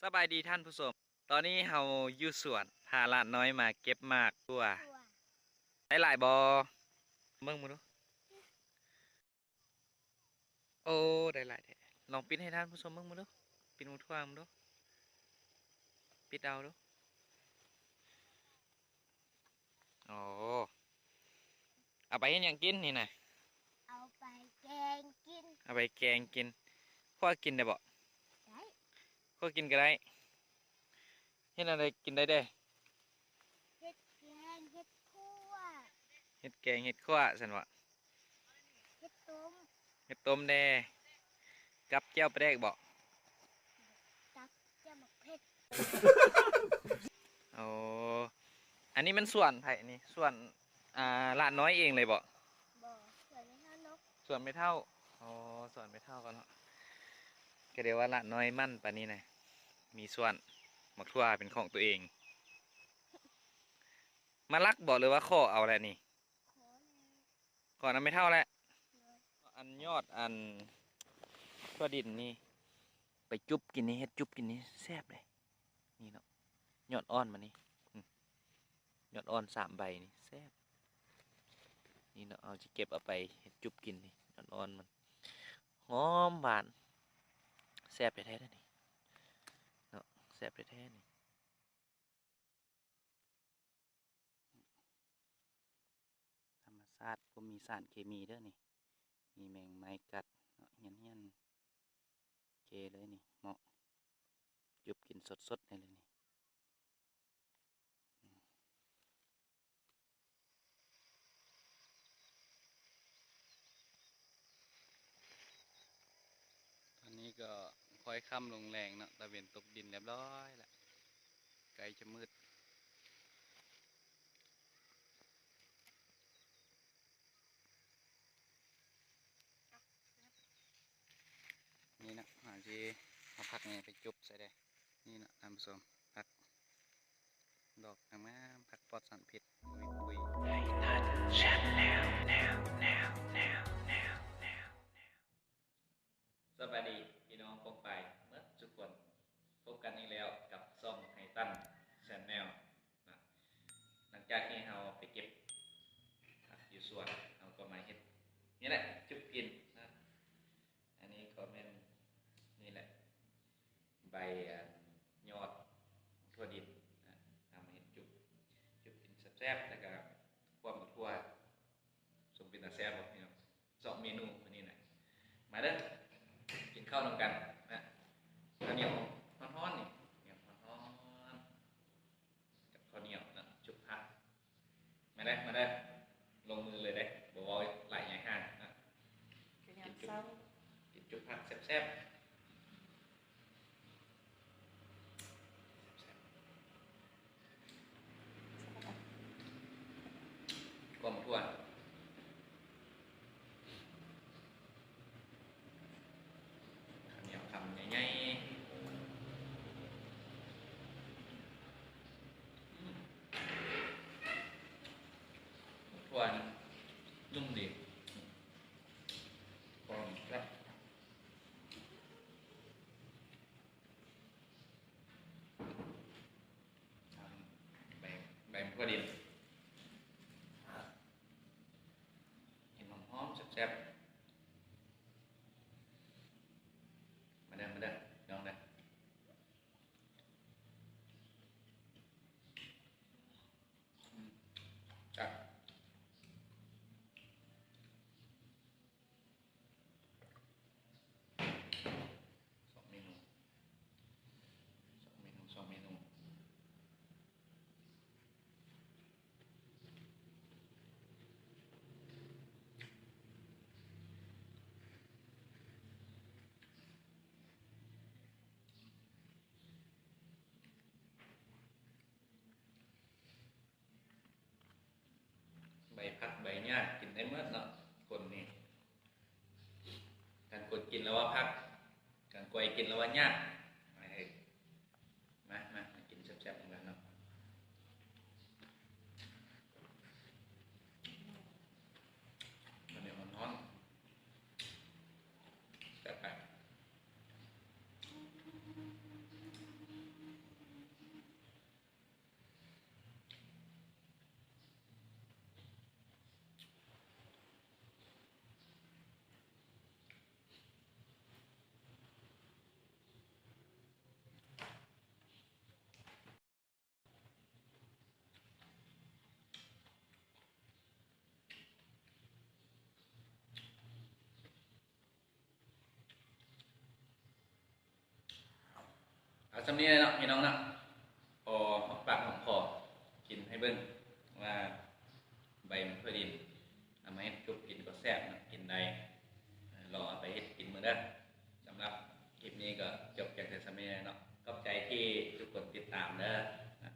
ສະບາຍດີທ່ານຜູ້ຊົມ, ຕອນນີ້ເຮົາຢູ່ສວນ ພາຫຼານນ້ອຍມາເກັບໝາກຖົ່ວ. ໄດ້ຫຼາຍບໍ່? ເບິ່ງເບິ່ງດູ. ໂອ້ ໄດ້ຫຼາຍແທ້. ລອງປິດໃຫ້ທ່ານຜູ້ຊົມເບິ່ງເບິ່ງດູ. ປິດໝາກຖົ່ວເບິ່ງດູ. ປິດເອົາດູ. ໂອ້ ເອົາໄປເຮັດຫຍັງກິນນີ້ນະ? ເອົາໄປແກງກິນ. ເອົາໄປແກງກິນ. ຂົ້ວກິນໄດ້ບໍ່? ໄດ້. ຂົ້ວກິນກໍໄດ້. ເຮັດແນວໃດກິນໄດ້ແດ່? ເຮັດແກງ ເຮັດຂົ້ວ. ເຮັດແກງ ເຮັດຂົ້ວຊັ້ນບໍ? ເຮັດຕົ້ມ. ເຮັດຕົ້ມແດ່. ກັບແຈ່ວປາແດກບໍ? ກັບແຈ່ວໝາກເຜັດ. ໂອ້ ອັນນີ້ແມ່ນສວນໃຜນີ້? ສວນ ອ່າ ຫຼານນ້ອຍເອງເລີຍບໍ? ບໍ່ ສວນແມ່ເຖົ້ານົກ. ສວນແມ່ເຖົ້າ. ອໍ ສວນແມ່ເຖົ້າເຂົາເນາະ. ກໍເດວ່າຫຼານນ້ອຍໝັ້ນປານນີ້ນະ ມີສວນໝາກຖົ່ວເປັນຂອງຕົວເອງ. ມາລັກບໍ ຫຼືວ່າຂໍເອົາແຫຼະນີ້? ຂໍແຫຼະ. ຂໍນຳແມ່ເຖົ້າແຫຼະ. ໂດຍ. ອັນຍອດອັນຖົ່ວດິນນີ້ ໄປຈຸບກິນນີ້ ເຮັດຈຸບກິນນີ້ແຊບເດ້. ນີ້ເນາະ ຍອດອ່ອນມັນນີ້ ອືມ ຍອດອ່ອນສາມໃບນີ້ແຊບ. ນີ້ເນາະ ເຮົາຊິເກັບເອົາໄປເຮັດຈຸບກິນນີ້ ຍອດອ່ອນມັນ ຫອມຫວານ ແຊບແທ້ໆເດ້ນີ້ເນາະ ແຊບແທ້ໆນີ້. ທຳມະຊາດ ບໍ່ມີສານເຄມີເດີນີ້. ມີແມງໄມ້ກັດເນາະ ຮຽນໆ ເກເລີຍນີ້ ເໝາະ ຈຸບກິນສົດໆ ໄດ້ເລີຍນີ້. ຕອນນີ້ກໍຄ້ອຍຄ່ຳລົງແລງເນາະ ຕາເວັນຕົກດິນລຽບລ້ອຍແລ້ວ ໃກ້ຈະມືດ. ນີ້ນະ ເຮົາຊິເອົາຜັກນີ້ໄປຈຸບໃສ່ເດ້. ນີ້ນະທ່ານຜູ້ຊົມ ຜັກດອກງາມໆ ຜັກປອດສານພິດ ປຸຍໆ. ສະບາຍດີພີ່ນ້ອງປ້ອງປາຍເໝິດທຸກຄົນ, ພົບກັນອີກແລ້ວກັບຊ່ອງໄຮຕັນແຊນແນວນະ. ຫຼັງຈາກທີ່ເຮົາໄປເກັບຜັກຢູ່ສວນ ເຮົາກໍມາເຮັດນີ້ແຫຼະ ຈຸບກິນນະ. ອັນນີ້ກໍແມ່ນນີ້ແຫຼະ ໃບ ອັນ ຍອດຖົ່ວດິນນະ ເອົາມາເຮັດຈຸບ ຈຸບກິນແຊບໆ ແລ້ວກໍຂົ້ວໝາກຖົ່ວ ສົມເປັນຕາແຊບບໍ່ພີ່ນ້ອງ? ສອງເມນູມື້ນີ້ນະ ມາເດີ ກິນເຂົ້ານຳກັນນະ. ເຂົ້າໜຽວຮ້ອນໆ ນີ້ ໜຽວຮ້ອນໆ ກັບເຂົ້າໜຽວນະ ຈຸບຜັກ. ມາເດີ ມາເດີ ລົງມືເລີຍເດ້ ບໍ່ເວົ້າຫຼາຍຍາຍຫ່າງນະ. ກິນຈຸບ ກິນຈຸບຜັກແຊບໆ. ຄວາມທວນ ເຂົ້າໜຽວຄຳໃຫຍ່ໆ. ອືມ ທວນ ນຸ່ມດີ ຄວາມແຊບ. ໃບ ໃບໝາກຖົ່ວດິນ ເຫັນຫອມໆ ແຊບໆ. ມາເດີ ມາເດີ ພີ່ນ້ອງເດີ. ອືມ ແຊບ. ສອງເມນູ ສອງເມນູ ສອງເມນູ. ໃບຜັກໃບຫຍ້າກິນໄດ້ໝົດເນາະ ຄົນນີ້ ຄັນຄົນກິນແລ້ວວ່າຜັກ ຄັນກວາຍກິນແລ້ວວ່າຫຍ້າ. ມາເອີ ມາ ມາ ມາກິນແຊບໆນຳກັນເນາະ. ເຂົ້າໜຽວຮ້ອນໆ ແຊບໄປ. ສ່ຳນີ້ແຫຼະເນາະພີ່ນ້ອງເນາະ ພໍຫອມປາກຫອມຄໍ ກິນໃຫ້ເບິ່ງວ່າໃບໝາກຖົ່ວດິນ ເອົາມາເຮັດຈຸບກິນກໍແຊບເນາະ ກິນໄດ້ ລອງເອົາໄປເຮັດກິນເບິ່ງເດີ. ສຳລັບຄລິບນີ້ກໍຈົບພຽງແຕ່ສ່ຳນີ້ແຫຼະເນາະ ຂອບໃຈທີ່